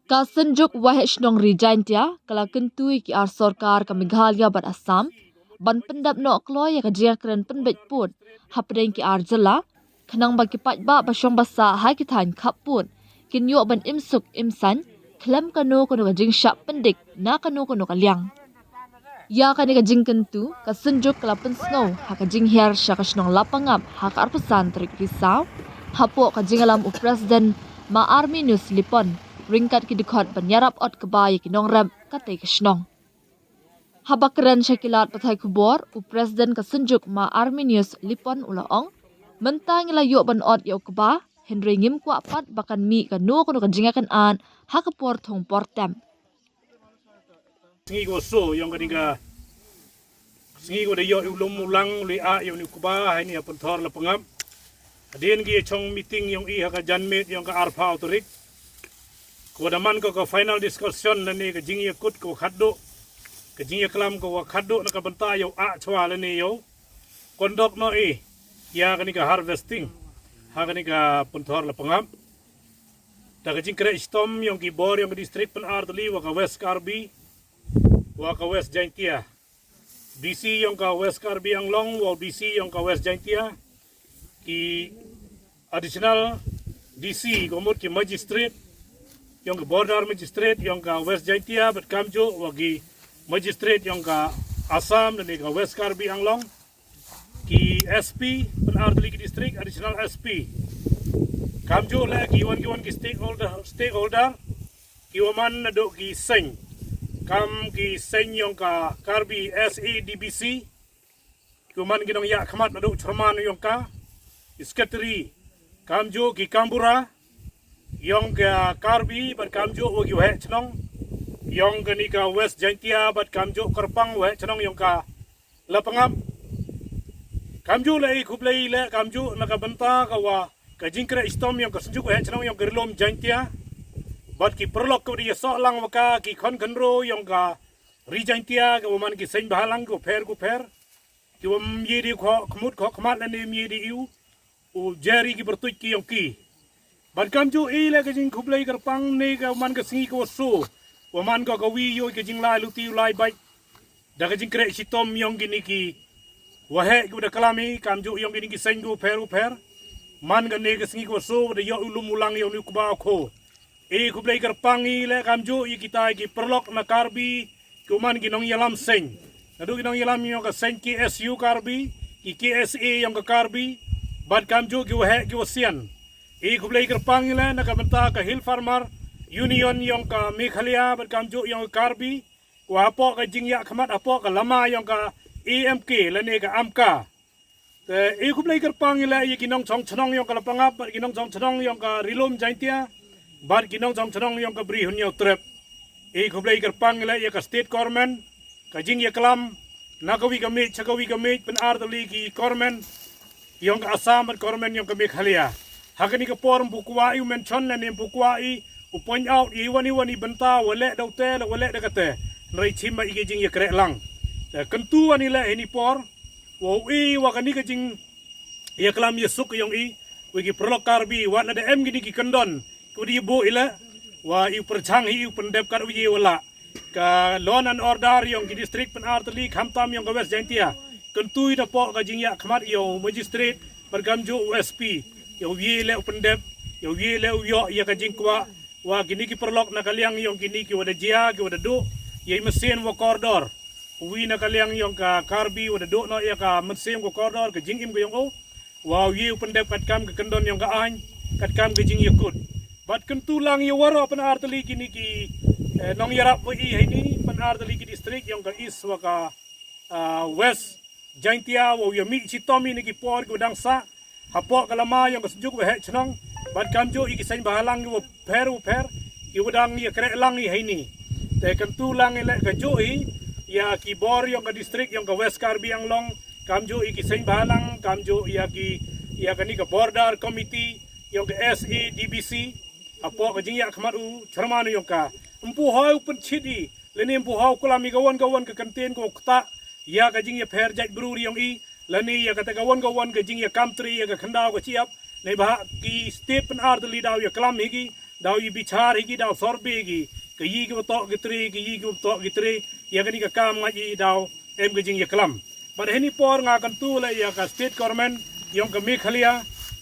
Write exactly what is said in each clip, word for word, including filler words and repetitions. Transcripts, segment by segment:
Ka Synjuk Waheh Shnong Ri Jaintia ka la kyntu ïa ki ar sorkar ka Meghalaya bad Assam ban pyndep noh kloi ïa ka jingkren pynbeit pud hapdeng ki ar jylla, khnang ba ki paidbah ba shong ba sah ha ki thaiñ khappud kin ïoh ban im suk im saiñ khlem kano kano ka jingshah pyndik na kano kano ka liang. Ïa kane ka jingkyntu ka Synjuk ka la pynsngew ha ka jinghiar sha ka shnong Lapangap ha ka arphew san tarik Risaw, hapoh ka jingïalam u President Ma Arminius Lipon ryngkat ki dkhot ban ïarap ot kba ïa ki nongrep katei ka shnong. Haba kren sha ki lad pathai khubor, u President ka Synjuk Ma Arminius Lipon u la ong, mynta ngi la ïoh ban ot ïa u kba, hynrei ngim kwah pat ba kan mih kano kano ka jingïakynad ha ka por thung por tem. Sngi ko so ïong ka ding ka sngi ko da ïoh u lum u lang u li a ïong ni u kba hai ni ha Pynthor Lapangap. Hadien ki chong meeting ïong i ha ka janmiet ïong ka arphew tarik. Ko da man ko ka final discussion lane ka jingïakut ko khatduh, ka jingïaklam ko khatduh na ka bynta ïong a chwa lane ïong kondok no i ïa kani ka harvesting ha kani ka Pynthor Lapangap. Da ka jingkreh shitom ïong ki bor ïong ka district Pynartylli wa ka West Karbi wa ka West Jaintia. D C ïong ka West Karbi Anglong wa D C ïong ka West Jaintia, ki additional D C ko mut ki magistrate ïong ka border magistrate ïong ka West Jaintia bad kamjuh wa ki magistrate ïong ka Assam ne ka West Karbi Anglong, ki S P Pynartylli ki district, additional S P, kamjuh le ki wan ki wan ki stakeholder, stakeholder ki wa man naduh ki seng kam ki seng ïong ka Karbi S A D B C, ki wa man ki nongïakhmat naduh chairman ïong ka, ki secretary, kamjuh ki kambura ïong ka Karbi bad kamjuh wa ki waheh chnong ïong kani ka West Jaintia bad kamjuh kyrpang waheh chnong ïong ka Lapangap. Kamjuh le i khublei le kamjuh na ka bynta ka wa ka jingkreh shitom ïong ka Synjuk Waheh Chnong ïong ka Rilum Jaintia bad ki paralok ka wa da ïasoh lang wa ka, ki khon khynro ïong ka Ri Jaintia ka wa man ki seng bahalang ki wa pher ki wa pher, ki wa ym ïe di khoh khmut khoh khmat lane ym ïe di ïu u jari ki pyrtuit ki ïong ki. Bad kamjuh i le ka jingkhublei kyrpang ne ka wa man ka sngi ka wa so wa man ka ka wi ïoh ka jinglai luti u lai bait da ka jingkreh shitom ïong kini ki waheh ki wa da klam i, kamjuh ïong kini ki seng ki wa pher wa pher. Man kane ka sngi ka wa so wa da ïoh u lum u lang ïong ni u kba u kho. I khublei kyrpang i le kamjuh i kita i ki paralok na Karbi, ki wa man ki nongïalam seng, naduh ki nongïalam ïong ka seng K S U Karbi, ki K S A ïong ka Karbi, bad kamjuh ki waheh ki wa sian. I khublei kyrpang i le na ka bynta ka Hill Farmer Union ïong ka Meghalaya bad kamjuh ïong ka Karbi, wa hapoh ka jingïakhmat hapoh ka lama ïong ka A M K lane ka AMCA. Te i khublei kyrpang i le ïa ki nongchong chnong ïong ka Lapangap bad ki nongchong chnong ïong ka Rilum Jaintia bad ki nongchong chnong ïong ka Bri Hynñiewtrep. I khublei kyrpang i le ïa ka state government, ka jingïaklam na ka wi ka miej sha ka wi ka miej, Pynartylli ki government ïong ka Assam bad government ïong ka Meghalaya. Ha kani ka por ym pu kwah i u mention lane ym pu kwah i u point out i wan i wan i bynta wa leh da u te la wa leh da ka te. Hynrei chim ba i ka jingïakreh lang. Te kyntu wan i le hini por wa u i wa kani ka jingïaklam ïasuk ïong i wa ki paralok Karbi, wat la da em kini ki kyndon ki wa da ïabuh i le wa i u pyrchang hi i u pyndep kat u ïe wa lah. Ka law and order ïong ki district Pynartylli khamtam ïong ka West Jaintia, kyntu i napoh ka jingïakhmat ïong u magistrate bad kamjuh u S P, ïa u ïe le u pyndep, ïa u ïe le u ïoh ïa ka jingkwah wa kini ki paralok na ka liang ïong kini ki wa da jia ki wa da duh ïa i mynsiem wa kordor. U wi na ka liang ïong ka Karbi wa da duh noh ïa ka mynsiem ka kordor ka jingim ka ïong u, wa u ïe u pyndep katkam ka kyndon ïong ka aiñ, katkam ka jingïakut. Bad kyntu lang ïa waroh Pynartylli kini ki, eh, nongïarap wa i heini, Pynartylli ki district ïong ka East wa ka, ah, West Jaintia, wa u ïa mih shitom i na ki por ki wa dang sah hapoh ka lama ïong ka Synjuk Waheh Chnong bad kamjuh i ki seng bahalang ki wa pher wa pher ki wa dang ïakreh lang i heini. Te kyntu lang i le kajuh i ïa ki bor ïong ka district ïong ka West Karbi Anglong, kamjuh i ki seng bahalang, kamjuh ïa ki, ïa kani ka border committee ïong ka S A D B C, hapoh ka jingïakhmat u chairman ïong ka, ym pu hoi u pynchit i lane ym pu hoi u klam i ka wan ka wan ka kyntien ka wa ktah ïa ka jingïapher jait bru ïong i, lane ïa kata ka wan ka wan ka jingïakam tri ïa ka khyndaw ka chiap, ne ba ki state Pynartylli daw ïaklam hi ki, daw i bichar hi ki, daw sorbe ki, ka yi ki batok ki tri, ka yi ki batok ki tri, ïa kani ka kam nga i daw em ka jingïaklam. Bad hini por nga kyntu leh ïa ka state government yong ka Meghalaya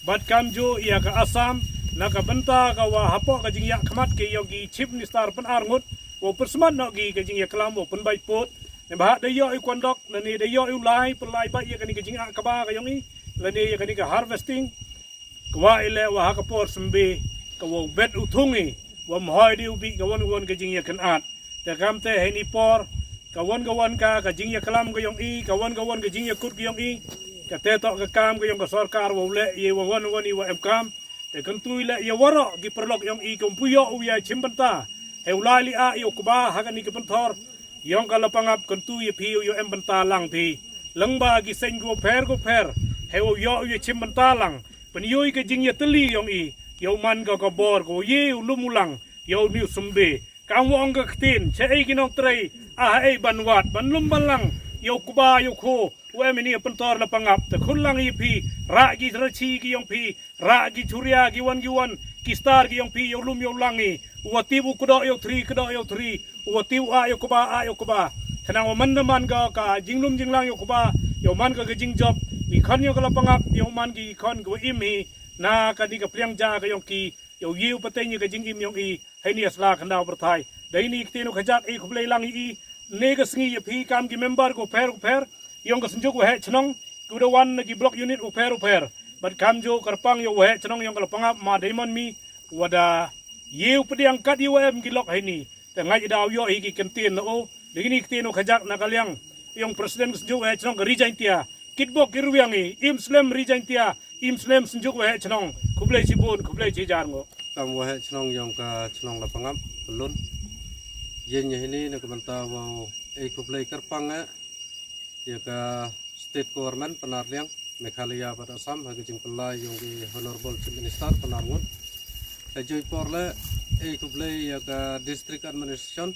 bad kamju ïa ka Assam, na ka bynta ka wa hapoh ka jingïakhmat ki yong ki Chief Minister Pynar Ngut, wa pyrsmat noh ki ka jingïaklam wa pynbait put. Ne ba da ïoh i kwandok, lane da ïoh i u lai, pynlai bait ïa kani ka jingakaba ka yong i, lane ïa kani ka harvesting. Ka wa i leh wa ha ka por symbe, ka wa u bet u thung i, wa mhoi di u bi ka wan ka wan ka jingïakynat. Te kam te hini por, ka wan ka wan ka, ka jingïaklam ka yong i, ka wan ka wan ka jingïakut ka yong i, ka te tok ka kam ka yong ka sorkar wa u leh, ïa wa wan wan i wa em kam. Te kyntu i leh ïa waroh ki paralok yong i, ka um pu ïoh u ïa chim bynta. He u lai li a ïa u kba ha kani ka pynthor yong ka Lapangap, kyntu ïa phi u ïa em bynta lang phi. Lang ba ki seng ko pher ko pher, he u ïoh u ïa chim bynta lang. Pynïoh i ka jingïatylli yong i, ïa u man ka ka bor ko ïa u lum u lang, ïa u niu symbe. Ka ang wa ong ka ktien, cha ei ki nongtrei, a ha ei ban wad, ban lum ban lang, ïa u kba, ïa u kho, u em ini pynthor Lapangap, te khun lang ïa phi, rah ki rachi ki yong phi, rah ki churia ki wan ki wan, ki star ki yong phi, ïa u lum ïa u lang i, u wa tip u kdo ïa u tri, kdo ïa u tri, u wa tip u a ïa u kba, a ïa u kba. Khnang wa man da man ka, ka jinglum jinglang ïa u kba, ïa u man ka ka jingjop, ki khon ïa ka Lapangap, ïa u man ki khon ka wa im hi, na kani ka pliang ja ka yong ki, ïa u ïa u pateng ïa ka jingim yong i, hei ni asla khyndaw pyrthai. Dei ni ktien u khajak i khublei lang i, ne ka sngi ïa phi kam ki member ko pher ko pher, yong ka synjuk wa heh chnong, ku da wan na ki block unit u pher u pher. Bad kam jo kyrpang ïa wa heh chnong yong ka Lapangap ma dei mon mi, wa da ïa u pdiang kat ïa wa em ki lok hei ni. Te ngai daw ïoh hi ki ktien na o, dei ni ktien u khajak na ka liang, yong president ka synjuk wa heh chnong ka Ri Jaintia, kitbok ki ruwiang i, im slem Ri Jaintia, im slem synjuk wa heh chnong, khublei chibun, khublei chijar ngo. Kam wa heh chnong yong ka chnong Lapangap, Pyllun. Ïa ïa hini na ka bynta wa ei khublei kyrpang eh, ïa ka state government Pynarliang, Meghalaya bad Assam, ha ka jingpynlai yong ki Honorable Chief Minister Pynar Ngut. Ka joi por le, ei khublei ïa ka district administration,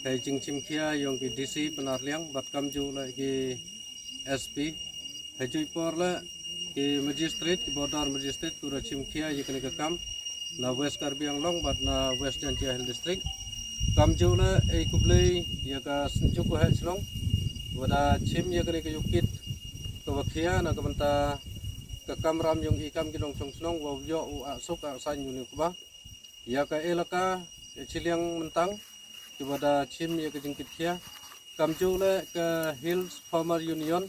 ka jingchimkhia yong ki D C Pynarliang, bad kam ju le ki S P. Hajui por le ki magistrate, ki border magistrate, ku da chim khia ïa kane ka kam na West Karbi Anglong bad na West Jaintia Hills District. Kam ju le ei khublei ïa ka synjuk wa heh chnong wa da chim ïa kane ka ïukit ka wa khia na ka bynta ka kamram yong i kam ki nongchong chnong wa u ïoh u ah suk ah sain uni u kba. Ïa ka elaka, ïa chiliang myntang, ki wa da chim ïa ka jingkit khia. Kam ju le ka Hills Farmer Union,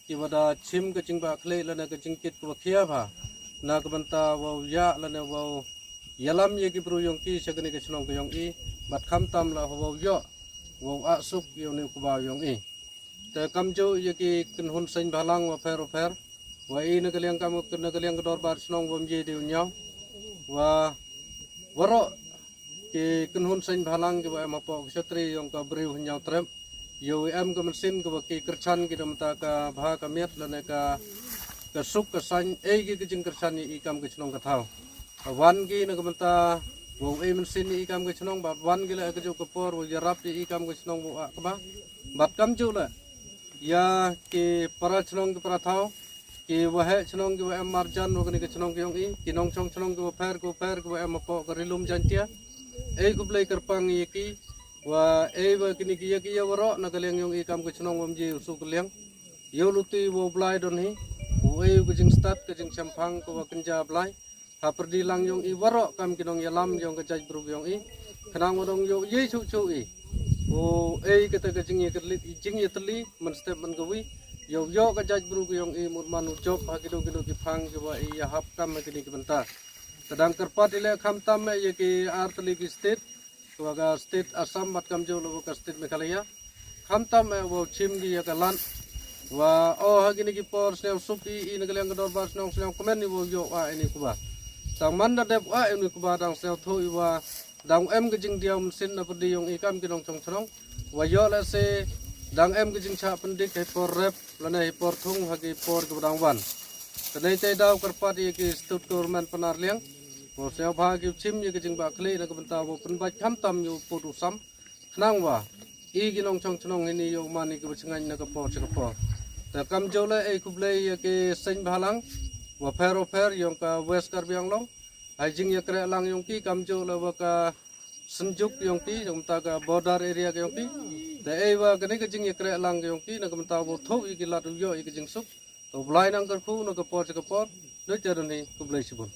ki wa da chim ka jingbah khlieh lane ka jingkit ka wa khia bha. Na ka bynta wa u ïa lane wa u ïalam ïa ki bru yong ki sha kane ka chnong ka yong i, bad khamtam la wa u ïoh, wa u ah suk ïa uni u kba yong i. Te kam ju ïa ki kynhun seng bhalang wa pher wa pher. Wa i na ka liang kam na ka liang ka dorbar chnong wa mji di u ñiaw. Wa waroh ki kynhun seng bhalang ki wa em hapoh ka shatri yong ka briew ñiaw trep. Ïa u em ka mynsiem ka wa ki kyrchan ki da mynta ka bha ka miat lane ka ka suk ka sain ei ki ka jingkyrchan ïa i kam ka chnong ka thaw. Wan ki na ka bynta wa u ei mynsiem ïa i kam ka chnong bad wan ki le ka ju ka por wa ïarap ïa i kam ka chnong wa u ah kba. Bad kam ju le ïa ki para chnong ki para thaw, ki wa heh chnong ki wa em marjan wa kane ka chnong ka yong i, ki nongchong chnong ki wa pher ki wa pher ki wa em hapoh ka ri lum Jaintia. Ei khublei kyrpang ïa ki, wa ei wa kine ki ïa ki ïa waroh na ka liang yong i kam ka chnong wa mji u suk ka liang. Ïa u luti wa u Blai don hi, u ei u ka jingstad ka jingchemphang ka wa kynja Blai. Ha pyrdi lang yong i waroh kam ki nongïalam yong ka jaitbru yong i. Khnang wa dong ïoh ïa i chuh chuh i. O ei kata ka jingïakylli, jingïatylli, man step man ka wi. Ïoh ïoh ka jaitbru ka yong i mut man u jop ha ki do ki do ki phang ki wa i ïa hap kam ha kine ki bynta. Te dang kyrpad i le khamtam ïa ki ar tylli ki state. Ka wa ka state Assam bad kam ju le wa ka state Meghalaya. Khamtam eh wa u chim ki ïa ka lad. Wa o ha kine ki por sñiaw suk i, i na ka liang ka dorbar sñiaw sñiaw kmen i wa u ïoh wa ini kuba. Tang man da dep wa ini kuba dang sñiaw thu i wa dang em ka jingdiaw mynsiem na pyrdi yong i kam ki nongchong chnong. Wa ïoh le se dang em ka jingchah pyndik ha i por rep lane ha i por thung ha ki por ki ba dang wan. Te nei te daw kyrpad ïa ki state government Pynarliang. Wa sñiaw bha ki u chim ïa ka jingbah khlieh na ka bynta wa pynbait khamtam ïa u pud u sam. Khnang wa i ki nongchong chnong hini ïoh man i ki ba chngaiñ na ka por cha ka por. Te kam ju le ei khublei ïa ki seng bhalang wa pher wa pher yong ka West Karbi Anglong. ha jingïakreh lang yong ki, kamjooh la wa ka synjuk yong ki, na ka mynta ka border area ka yong ki. Te ei wa kane ka jingïakreh lang ka yong ki, na ka mynta wa thoh ïa ki lad u yoh ïa ka jingsuk. To Blai nang kyrkhu na ka por cha ka por, na cha duni, khublei shibun.